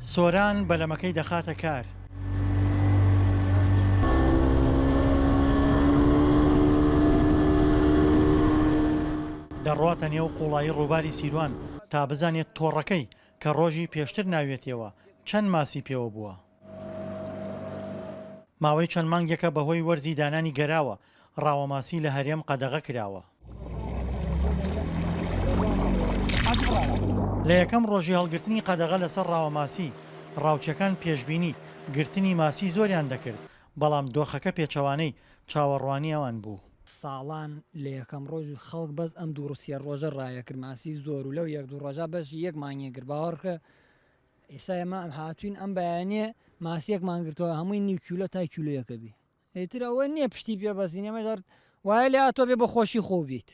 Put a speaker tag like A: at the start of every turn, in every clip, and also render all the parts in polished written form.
A: سۆران بەلەمەکەی دەخاتە کار. دەڕواتە نێو قوڵایی ڕووباری سیروان تا بزانێت تۆڕەکەی کە ڕۆژی پێشتر ناویەتیەوە چەند ماسی پێوە بووە. ماوەی چەند مانگێکە بەهۆی وەرزی دانانی گەراوە، ڕاوەماسی لە هەرێم قەدەغە کراوە. لە یەکەم ڕۆژی هەڵگرتنی قەدەغە لەسەر ڕاوەماسی، ڕاوچیەکان پێشبینی گرتنی ماسی زۆریان دەکرد، بەڵام دۆخەکە پێچەوانەی چاوەڕوانی ئەوان بوو.
B: ساڵان لە یەکەم ڕۆژ خەڵک بەس ئەم دوو سێ ڕۆژە ڕایەکرد ماسی زۆر و لەو یەک دوو ڕۆژە بەشی یەک مانگی کرد باوەڕکە ئێستا ئێمە هاتوین ئەم بەیانیە ماسیەکمان گرتووە هەمووی نیو کیلۆ تا کیلۆیەکە بی ئیتر ئەوە نییە پشتی پێ بەسین ئێمە هەر وایە لێ هاتووە بێ بە خۆشی خۆ بیت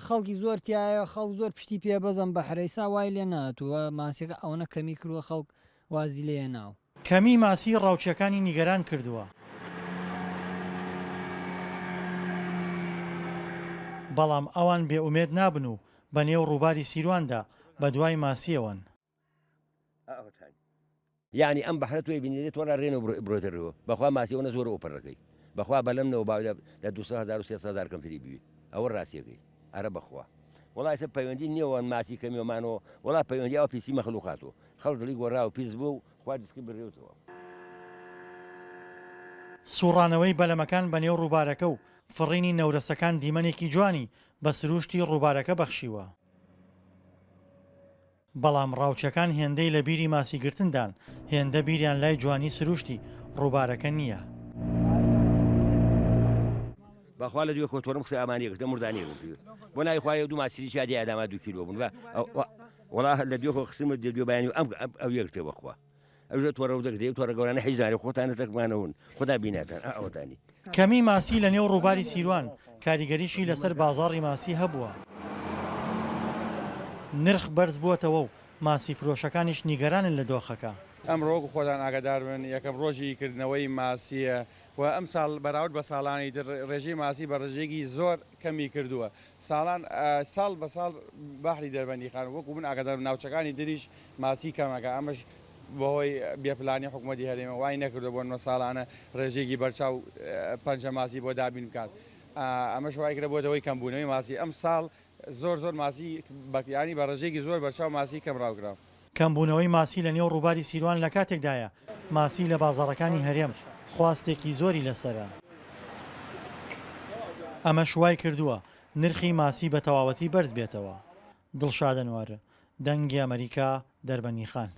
B: خەڵکی زۆر تایە خەڵک زۆر پشتی پێ بەزەم بە حرەیسا وای لێ ناتووە ماسیەکە ئەوەنە کەمی کردووە خەڵک وازی لێ ناو.
A: کەمی ماسی ڕاوچیەکانی نیگەران کردووە. بەڵام ئەوان بێ ئومێد نابن و بە نێو ڕووباری سیرواندا بە دوای ماسیەوەن.
C: یەعنی ئەم بەحرە تۆی بینی دەتوانرا ڕێنەوە بڕۆیتە ڕێوە بەخوا ماسی ئەوەنە زۆرە ئۆپەرەکەی بەخوا بەلەم نەوە با لە 200 هەزار و 300 هەزار کەمتری بوی ئەوە ڕاستیەکەی ئەرە بەخوا وەڵا ئێستا پەیوەندی نییەوە ماسی کەمیەمانەوە وەڵا پەیوەندی ئەوە پیسی مەخلوقاتەوە خەڵک دڵی گۆڕاوە پیس بووە و خوا رزقی بڕیوتەوە.
A: سوڕانەوەی بەلەمەکان بەنێو ڕووبارەکە و فڕینی نەورەسەکان دیمەنێکی جوانی بە سرووشتی ڕووبارەکە بەخشیوە. بەڵام ڕاوچیەکان هێندەی لە بیری ماسیگرتندان، هێندە بیریان لای جوانی سرووشتی ڕووبارەکە نییە.
C: بەخوا لە دوێ کۆتۆرم قسەی ئامانیە گرتە مردانیە گرت بۆ ناوی خوایە دوو ماسیری چیا دیایە داما دوو کیلۆ بوون وەڵا لە دوێ خۆ خسم دێ دوێ بەیانی ئەم ئەو یەکتێ بەخوا ئەوژە تۆڕە و دەگرێ تۆڕە گەورانە حیز نارێ خۆتانە تەکمانەون خودا بیناتان ئا ئەوەتانی.
A: کەمی ماسی لە نێو ڕووباری سیروان کاریگەریی لەسەر بازاڕی ماسی هەبووە. نرخ بەرزبووەتەوە و ماسی فرۆشەکانیش نیگەرانن لە دۆخەکە.
D: ئەمڕۆ وەکو خۆتان ئاگادار بن یەکەم ڕۆژی کردنەوەی ماسییە و ئەمساڵ بەراورد بە ساڵانی تر ڕێژەی ماسی بە ڕێژەیەکی زۆر کەمی کردووە ساڵان ساڵ بە ساڵ بەحری دەربەندیخان وەکو من ئاگادارم ناوچەکانی تریش ماسی کەمەکە ئەمەش بەهۆی بێ پلانی حکومەتی هەرێمە وای نەکردووە بۆ نمونە ساڵانە ڕێژەیەکی بەرچاو پەنجە ماسی بۆ دابین بکات ئەمەش وای کردە بۆتە هۆی کەمبوونەوەی ماسی ئەم ساڵ زۆر زۆر ماسی یانی بە ڕێژەیەکی زۆر بەرچاو ماسی کەم ڕاوکرا.
A: کەمبوونەوەی ماسی لە نێو ڕووباری سیروان لە کاتێکدایە ماسی لە بازاڕەکانی هەرێم خواستێکی زۆری لەسەرە، ئەمەش وایکردووە نرخی ماسی بە تەواوەتی بەرزبێتەوە. دڵشاد ئەنوەر، دەنگی ئەمەریکا، دەربەندیخان.